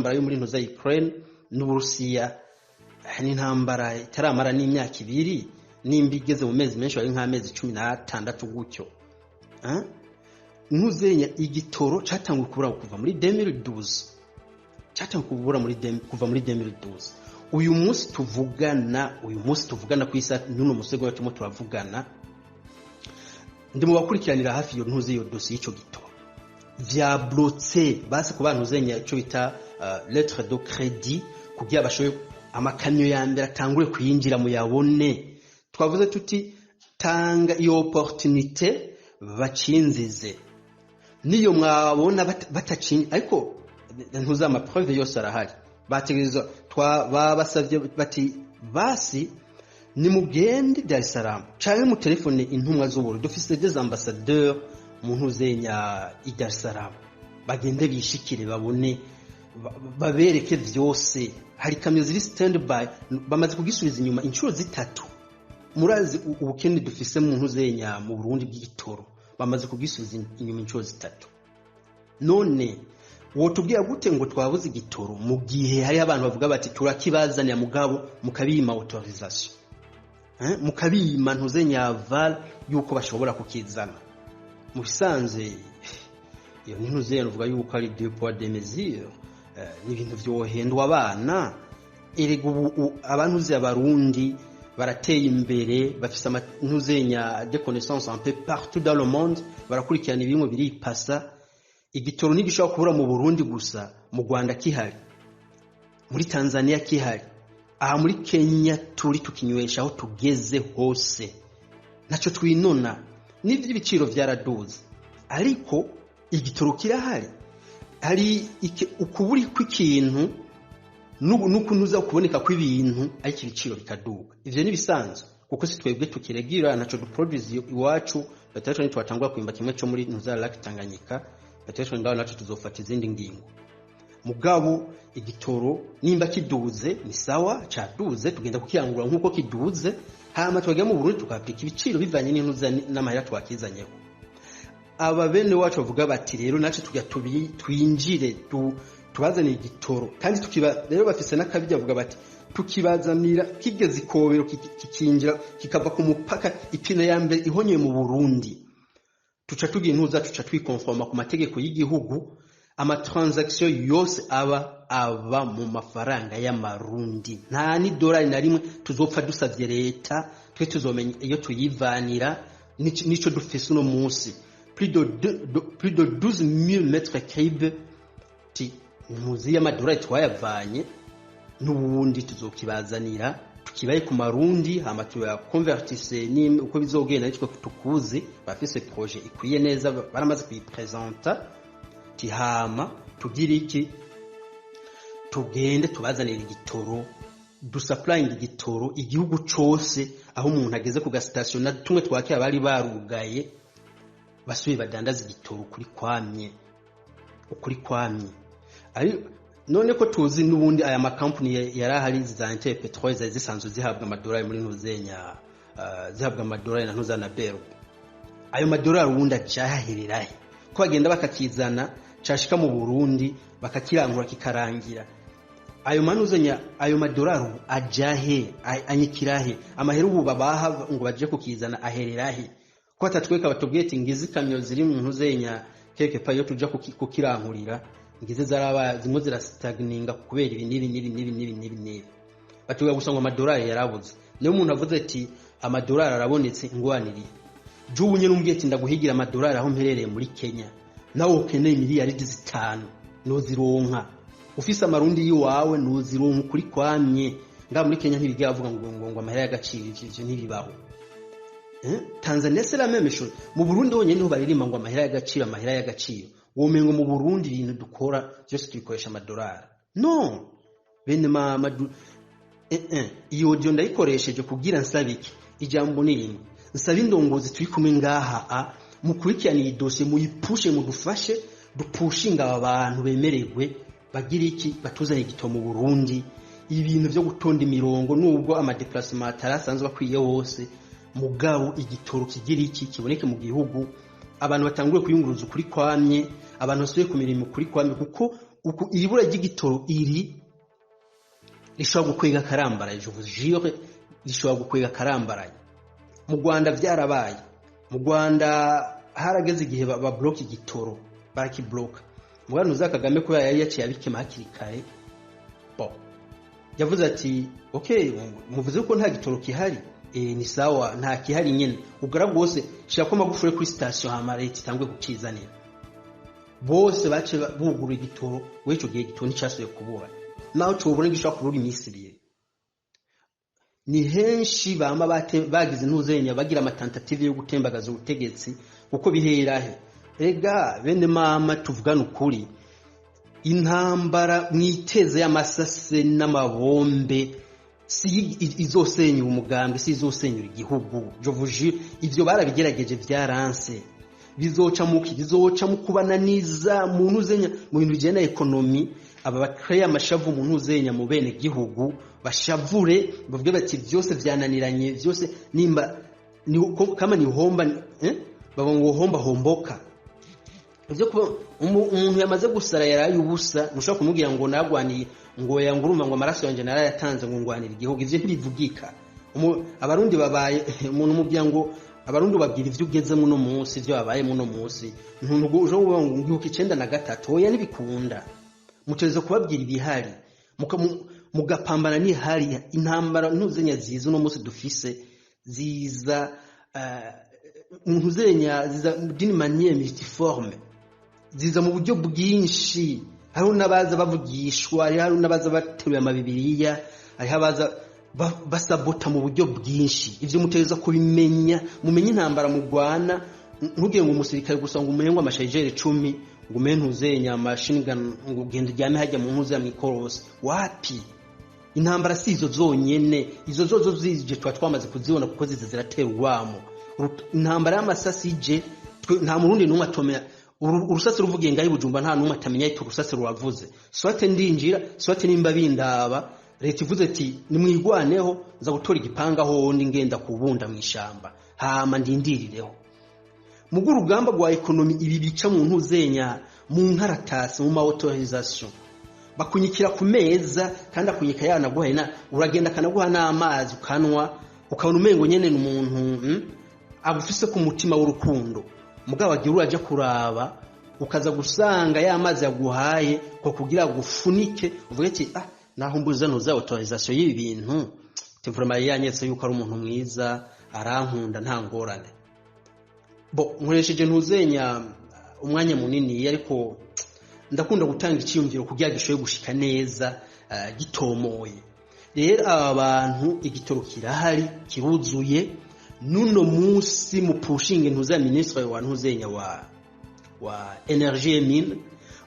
Intambara yo muri ntuza Ukraine n'Uburusiya ni intambara itaramara n'imyaka 2, nimba igeze mu mezi menshi bari nk'amezi 16 gutyo. Ntuzenya igitoro cyatanguye kubura kuva muri 2012, cyatanguye kubura kuva muri 2012. Uyu munsi tuvugana ku isa n'uno musego turimo turavugana, ndi mu bakurikiranira hafi iyo ntuzi, iyo dosiye y'ico gitoro vyablotse basi ku bantu zenya ico bita lettre de crédit kugira bashoboye amakamyo ya mbere atangure kuyinjira muyabone. Twavuze tuti tanga iyo opportunité bacinzize, niyo mwabona batacinye, ariko ntuzi, ama preuve yose arahari. Bategerezwa, babasavye bati basi nimugende Dar es Salaam canke mu telefone intumwa z'Uburundi, dufise des ambassadeurs mu ntuzenya i Dar es Salaam, bagende bishikire babone babereke vyose. Hari kamyo ziri stand by, bamaze kugisubiza inyuma inshuro zitatu. Murazi ubukene dufise mu ntuzenya mu Burundi bw'igitoro, bamaze kugisubiza inyuma inshuro zitatu. None wotubwira gute ngo twabuze igitoro mu gihe hariho abantu bavuga bati turakibazanira, mugabo mukabima autorisation, mukabima ntuzenya aval yuko bashobora kukizana? Mu bisanzwe iyo ni ntuzenya uvuga yuko ari deux poids deux mesures, ni ibintu vyohendwa abana. Erega ubu abantu uzi Abarundi barateye imbere, bafise ntuzenya des connaissances un peu partout dans le monde, barakurikirana ibimwe biripasa. Igitoro ntigishobora kubura mu Burundi gusa, mu Rwanda kihari, muri Tanzania kihari, aha muri Kenya turi tukinywesha, aho tugeze hose ntaco twinona. N'ivyo ibiciro vyaraduze, ariko igitoro kirahari. Hari ukuburi kw'ikintu n'ukuntu uza kuboneka kw'ibintu, ariko ibiciro bikaduga, ivyo nibisanzwe kuko si twebwe tukiregira, ntaco duproduce iwacu. Peut-être nitwatangura kwimba kimwe co muri ntuza Lac Tanganyika, peut-être ngaho naco tuzofata izindi ngingo. Mugabo igitoro nimba kiduze ni sawa, caduze, tugenda kukirangura nk'uko kiduze, hama twagera mu Burundi tukapika ibiciro bivanye n'intuza n'amahera twakizanyeho. Aba bene wacu bavuga bati rero nace tujya twinjire tubazanire igitoro, kandi tukiba rero bafise n'akabijya, bavuga bati tukibazanira kigeze ikobero, kikinjira kikava ku mupaka, ipine ya mbere ihonyeye mu Burundi, tuca tugira intuza, tuca twikonforma ku mategeko y'igihugu, ama transaction yose aba mu mafaranga y'amarundi, nta n'idolari na rimwe tuzopfa dusavye leta. Twe tuzomenya iyo tuyivanira nico dufise uno munsi, plus de 12 000 mètres cubes ti muzi y'amadolari twayavanye, n'ubundi tuzokibazanira tukibaye ku marundi, hama tuyakonvertise ni uko bizogenda nitwe tukuzi. Bafise projet ikwiye neza, baramaze kuyipresenta. Tihama tugira iki? Tugende tubazanira igitoro, dusupplying igitoro igihugu cose, aho umuntu ageze ku gasitasiyo na tumwe twakira bari barugaye, basubiye badandaza igitoro kuri kwamye, ukuri kwamye. Ari none ko tuzi n'ubundi aya makampani yari ahari za Interpetrol zari zisanzwe zihabwa amadolari muri ntuzenya, zihabwa amadolari na ntuza na BRB, ayo madolari ubundi acahererahe ko bagenda bakakizana, cashika mu Burundi bakakirangura kikarangira? Ayo manuzenya, ayo madolari ubu ajahe, anyikirahe? Amahera ubu babaha ngo baje kukizana ahererahe, ko atatweka batubwiye ati ngizi ikamyo ziri mu ntuzenya quelque part iyo tuja kukirankurira, ngize zaraba zimwe zirastagninga kubera ibi n'ibi n'ibi n'ibi n'ibi n'ibi n'ibi? Batubwira gusa ngo amadolari yarabuze. Niyo umuntu avuze ati amadolari arabonetse, ingwaniriye jubu nyene, umbwiye ati ndaguhigira amadolari aho mperereye muri Kenya, nawe ukeneye miliyaridi 5 nuzironka. Ufise amarundi yiwawe nuzironka ukuri kwamye. Ngaha muri Kenya ntibigera bavuga ngo amahera y'agaciro, ivyo ntibibaho. Tanzania c'est la même chose. Mu Burundi honyene niho baririmba ngo amahera y'agaciro, amahera y'agaciro. Womengo mu Burundi ibintu dukora byose tubikoresha amadolari. No bene mama iyo audio ndayikoresheje kugira nsabe iki? Ijambo ni rimwe, nsaba indongozi turi kumwe ngaha a mukurikirane iyi dosiye, muyipushe, mudufashe dupushinga aba bantu bemererwe bagira iki, batuzanye igitoro mu Burundi. Ibintu byo gutonda imirongo, nubwo ama déplacement atarasanzwe akwiye hose, mugabo igitoro kigira iki, kiboneke mu gihugu, abantu batanguye kuyunguruza ukuri kwamye, abantu basubiye ku mirimo ukuri kwamye, kuko Uku ibura ry'igitoro iri rishobora gukwega akarambaraye, je vous jure, rishobora gukwega akarambaraye. Mu Rwanda vyarabaye. Mu Rwanda harageze igihe babloka igitoro, barakibloka. Mugabo za Kagame, kubera yari yaciye abikema hakiri kare, bon, yavuze ati: "Okay, muvuze ko nta gitoro kihari, ni sawa, nta kihari nyene, ugara bwose shira ko Magufuli kuri station, hama leta itangwe kukizanira." Bose bace bugura igitoro. We ico gihe igitoro nticasubiye kubura, naho cobona gishobora kubura iminsi 2. Ni henshi bama bagize ntuzenya, bagira ama tentatives yo gutembagaza ubutegetsi. Kuko bihera he? Ega bene mama, tuvugane ukuri, intambara mwiteze y'amasase n'amabombe si izosenyura umugambwe, si izosenyura igihugu, je vous jure. Ivyo barabigerageje, vyaranse. Bizoca muki? Bizoca mu kubananiza mu ntuzenya, mu bintu bijyanye na économie. Aba bakreye amashavu mu ntuzenya, mu bene gihugu, bashavure, bavuge bati byose vyananiranye, byose nimba ni kama ni homba, baba ngo homba homboka. Ivyo kuba umuntu yamaze gusara, yaraye ubusa, ntushobora kumubwira ngo nagwaniye, ngo yangurumva, ngo amaraso yanjye narayatanze, ngo ngwanira igihugu. Ivyo ntibivugika. Abarundi babaye umuntu umubwira ngo Abarundi babwira ivyo ugezemo uno munsi, ivyo babayemo uno munsi. Ntuntu uje ngo ngihuka 93, oya, ntibikunda. Mutegereza kubabwira ibihari, mugapambana n'ihari. Intambara ntuzenya ziza uno munsi dufise ziza ntuzenya, ziza d'une manière multiforme, ziza mu buryo bwinshi. Hariho n'abaza bavugishwa, hariho n'abaza bateruye amabibiriya, hariho abaza basabota mu buryo bwinshi. Ivyo mutegereza kubimenya, mumenye intambara mugwana. Ntugire ngo umusirikare gusa, ngo umenye ngo ama chargeurs 10, ngo umenye ntuzenya machine gun, ngo ugende uryame hajya mu ntuze mwikorosi. Wapi, intambara si izo zonyene. Izo zozo zije tuba twamaze kuzibona, kuko ziza ziratera urwamo. Intambara y'amasasi ije, nta murundi n'umwe atomera urusasi ruvugiye ngaho i Bujumbura, nta n'umwe atamenya ati urusasi ruravuze. Soit ndinjira, soit nimba bindaba, leta ivuze ati nimwigwaneho, nza gutora igipanga hondi ngenda kubunda mu ishamba, hama ndindirireho. Mugo urugamba rwa économie, ibi bica mu ntuzenya, mu nkaratasi, mu ma autorisation, bakunyikira ku meza, kandi akunyika yanaguhaye na uragenda akanaguha n'amazi ukanwa, ukabona umengo nyene ni umuntu agufise ku mutima w'urukundo. Mugabo agira uraja kuraba, ukaza gusanga ya mazi yaguhaye ko kugira gufunike, uvuge ati: "Ah, naho mbuze ntuza autorisation y'ibi bintu, vraiment yanyetse yuko ari umuntu mwiza, arankunda, nta ngorane." Bo nkoresheje ntuzenya umwanya munini, ariko ndakunda gutanga icyiyumviro kugira gishoboye gushika neza, gitomoye. Rero aba bantu, igitoro kirahari, kiruzuye nuno munsi. Mupushinge ntuza ministre wa ntuzenya wa énergie et mines,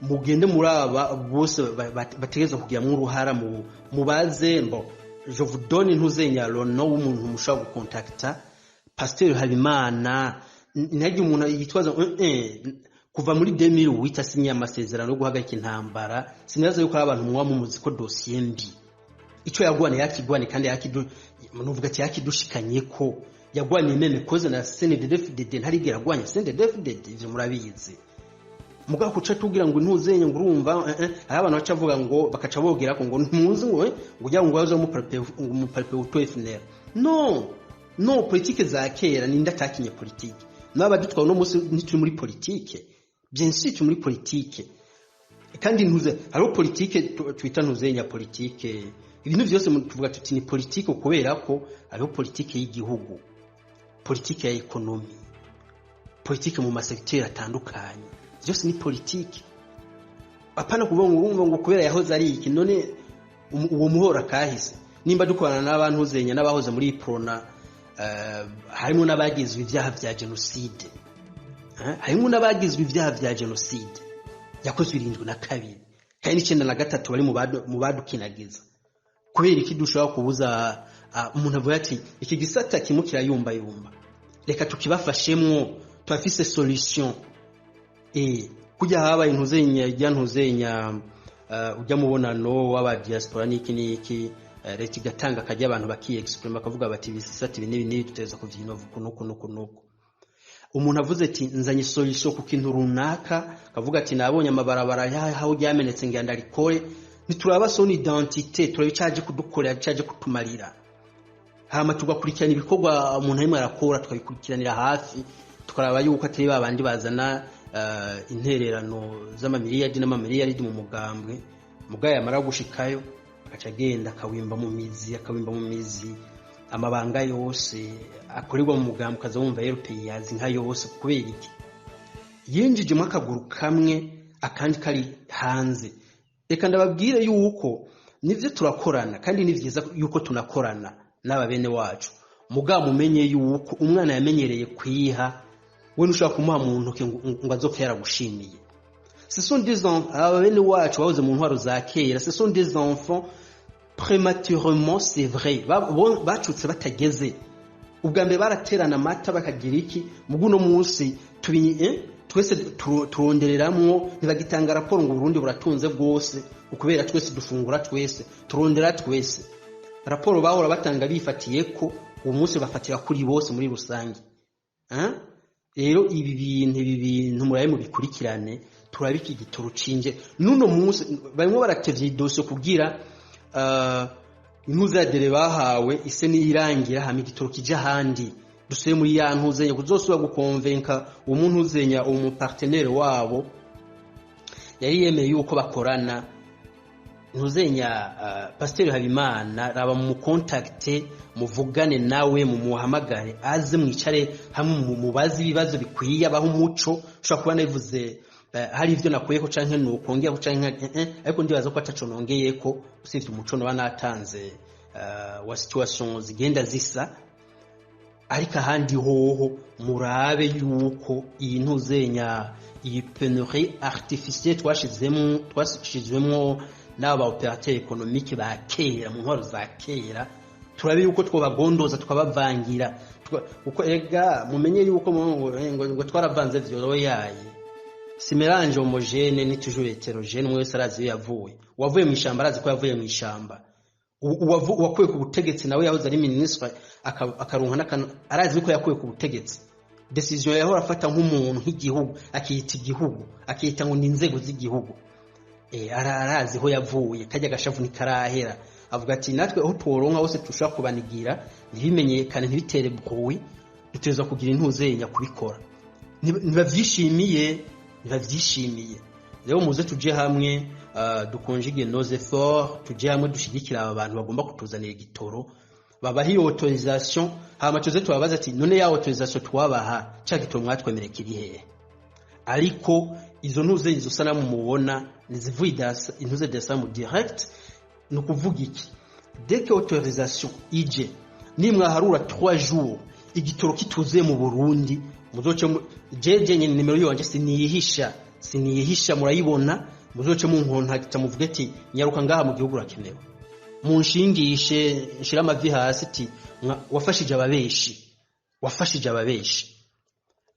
mugende muri aba bose bategerezwa kugiramwo uruhara, mu mubaze mbo je vous donne ntuzenya le nom w'umuntu mushobora gukontakta, Pasteur Habimana. Ntihagire umuntu yitwaza kuva muri 2008 asinye amasezerano yo guhagarika intambara. Sinibaza yuko ari abantu muba mumuzi ko dosiye mbi ico yagwane yakigwane, kandi yakidu nuvuga ati yakidushikanye ko yagwaniye même cause na CNDD-FDD. Ntarigera agwanya CNDD-FDD, ivyo murabizi. Mugabo kuca tubwira ngo ntuzenye, ngo urumva, hari abantu baca bavuga ngo bakaca bogera ko ngo ntuzi ngo ujya ngo waze mu Palipehutu FNL. Non, non, politike za kera, ninde atakinye politike? N'abadutwara uno munsi ntituri muri politike? Bien sûr turi muri politike. Kandi ntuze hariho politike twita ntuzenya politike, ibintu byose tuvuga tuti ni politike, kubera ko hariho politike y'igihugu, politike ya économie, politike mu ma secteurs atandukanye, byose ni politike. Apana kuvuga ngo urumva ngo kubera yahoze ari iki. None uwo muhora kahise, nimba dukorana n'abantu uzenya n'abahoze muri Uprona, harimo n'abagizwe ibyaha vya génocide, harimo n'abagizwe ibyaha vya génocide yakozwe 72 kandi n'93, bari mu badukinagiza. Kubera iki dushobora kubuza umuntu avuga ati iki gisata kimwe kirayumbayumba, reka tukibafashemwo, turafise solution? Kujya habaye ntuzenya ijya ntuzenya, ujya mubonano w'aba diaspora n'iki n'iki, leta igatanga akajya, abantu baki exprima, bakavuga bati ibisata ibi n'ibi n'ibi tuteza kuvyinova uku n'uku n'uku n'uku. Umuntu avuze ati nzanye solution ku kintu runaka, akavuga ati nabonye amabarabara yaho ryamenetse, ngira ndarikore, ntituraba son identité, turaba icaje kudukorera, icaje kutumarira. Hama tugakurikirana ibikorwa umuntu arimo arakora, tukabikurikiranira hafi, tukaraba yuko atari ba bandi bazana intererano z'amamiliyardi n'amamiliyardi mu mugambwe, mugabo yamara gushikayo agaca agenda akawimba mu mizi, akawimba mu mizi amabanga yose akorerwa mu mugambwe, ukaza wumva RPI yazi nka yose. Kubera iki? Yinjijemo akaguru kamwe, akandi kari hanze. Reka ndababwire yuko nivyo turakorana, kandi ni vyiza yuko tunakorana n'aba bene wacu, mugabo mumenye yuko umwana yamenyereye kwiha, we ntushobora kumuha mu ntoke ngo azopfe yaragushimiye. Ce sont des enfants, aba bene wacu bahoze mu ntwaro za kera, ce sont des enfants prématurément, c'est vrai, bacutse batageze. Ubwa mbere baraterana amata bakagira iki, mugu uno munsi twese turondereramwo. Ntibagitanga raporo ngo Burundi buratunze bwose, ukubera twese dufungura, twese turondera, twese. Raporo bahora batanga bifatiye ko, uwo munsi bafatira kuri bose muri rusange. Rero ibi bintu murabe mubikurikirane, turabe iki gitoro cinje. N'uno munsi barimo baratevye idosiye kugira impuzadere bahawe ise niyirangira, hama igitoro kija ahandi, dusuye muri ya ntuzenya kuzosubira gukonvenka uwo muntu uzenya, uwo mupartenaire wabo yari yemeye yuko bakorana. Ntuzenya Pasiteri Habimana, raba mu contacte, muvugane nawe, mumuhamagare aze mwicare hamwe, mubaze ibibazo bikwiye, abaho umuco. Ushobora kuba nabivuze hari ivyo nakuyeko canke nukongera canke ariko ndibaza ko ataco nongeyeko usivye umuco noba natanze wa situation zigenda zisa. Ariko ahandi hoho murabe yuko iyi ntuzenya, iyi pénurie artificielle twashizemwo n'aba opérateur économique ba kera mu ntwaro za kera, turabe yuko twobagondoza tukabavangira. Kuko ega mumenye yuko ngo twaravanze vyoroyaye, si mélange homogène ni toujours hétérogène. Umwe wese arazi iyo yavuye. Uwavuye mu ishamba arazi ko yavuye mu ishamba. Uwakuye ku butegetsi nawe yahoze ari ministre akaronka n'akantu, arazi ko yakuye ku butegetsi. Décision yahora afata nk'umuntu, nk'igihugu, akiyita igihugu, akiyita ngo ni inzego z'igihugu, arazi ho yavuye. Kajya gashavu ntikarahera, avuga ati natwe aho tuworonka hose tushobora kubanigira ntibimenyekane, ntibitere bruit, dutegerezwa kugira intuzenya kubikora. Ntibavyishimiye, ntibavyishimiye. Rero muze tuje hamwe, dukonjugue nos efforts, tuje hamwe dushigikira aba bantu bagomba kutuzanira igitoro, babaha iyo autorisation, hama tuze tubabaza ati none ya autorisation twabaha, ca gitoro mwatwemereye kiri hehe? Ariko izo ntuze, izo sanamu mubona nizivuye intuze de sanamu direct. Ni ukuvuga iki? Dès que autorisation ije, nimwaharura 3 jours igitoro kituzuye mu Burundi, muzoce jeje nyene nimero yanje siniyihisha, siniyihisha, murayibona, muzoce munkontakita muvuge ati nyaruka ngaha mu gihugu urakenewe, munshingishe nshira amavi hasi ati wafashije ababeshi, wafashije ababeshi.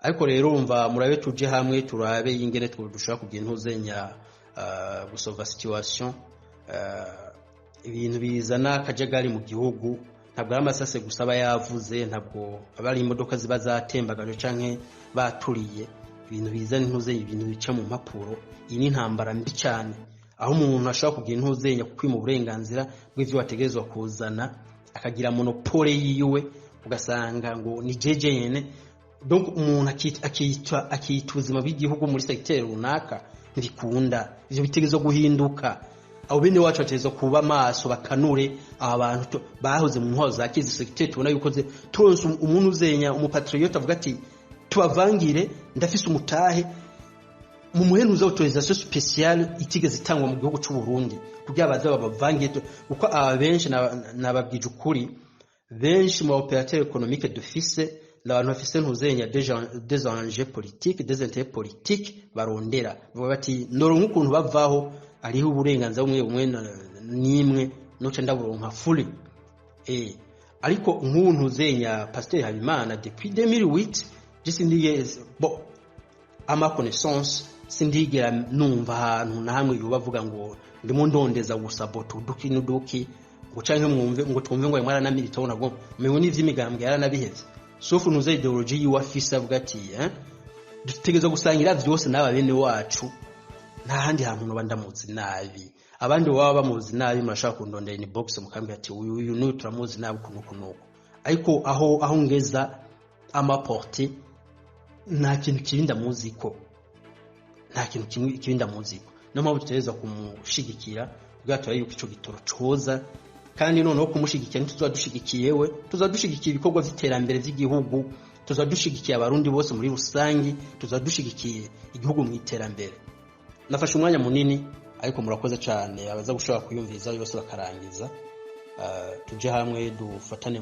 Ariko rero umva, murabe tuje hamwe, turabe ingene dushobora kugira intuzenya gusova situation. Ibintu bizana akajagari mu gihugu ntabwo ari amasase gusa aba yavuze, ntabwo aba ari imodoka ziba zatembagaje canke baturiye. Ibintu bizana intuzenya, ibintu bica mu mpapuro. Iyi ni intambara mbi cyane, aho umuntu ashobora kugira intuzenya kukwima uburenganzira bw'ivyo wategerezwa kuzana, akagira monopole yiwe, ugasanga ngo ni jeje nyene. Donc umuntu akita ubuzima bw'igihugu muri secteur runaka, ntibikunda. Ivyo bitegerezwa guhinduka. Abo bene wacu bategerezwa kuba maso, bakanure aba bantu bahoze mu ntwaro za kizi secteur. Tubona yuko turonse umuntu uzenya, umupatriote avuga ati tubavangire, ndafise umutahe, mu muhenuza autorisation spéciale itigeze itangwa mu gihugu c'u Burundi, kugira baze babavangire. Kuko aba benshi, nababwije ukuri, benshi mu opérateur économique dufise ni abantu bafise ntuzenya des enjeux politiques, des intérêts politiques barondera. Bavuga bati noronka ukuntu bavaho, ariho uburenganzira bumwe bumwe n'imwe noca ndaburonka fully. Ariko nk'ubu ntuzenya Pasteur Habimana depuis 2008, je sindigeze, bon, à ma connaissance, sindigera numva ahantu na hamwe yoba avuga ngo ndimo ndondeza gusabota uduki n'uduki, ngo canke mwumve ngo twumve ngo yaranamilita, nabwo umengo n'ivy'imigambwe yaranabihevye. Sauf ntuze idéologie yiwe afise, avuga ati dutegerezwa gusangira vyose n'aba bene wacu. Nta handi hantu noba ndamuzi nabi. Abandi baba bamuzi nabi, murashaka kundondera inbox mukambwira ati uyu, uyu n'uyu turamuzi nabi uku n'uku n'uku. Ariko aho ngeza amaporte, nta kintu kibi ndamuziko, nta kintu kimwe kibi ndamuziko. Niyo mpamvu dutegerezwa kumushigikira kugira turabe yuko ico gitoro coza. Kandi noneho kumushigikira, ntituzoba dushigikiye we, tuzoba dushigikiye ibikorwa vy'iterambere vy'igihugu, tuzoba dushigikiye Abarundi bose muri rusangi, tuzoba dushigikiye igihugu mu iterambere. Nafashe umwanya munini, ariko murakoze cyane abaza gushobora kuyumviriza yose bakarangiza. Tuje hamwe dufatane.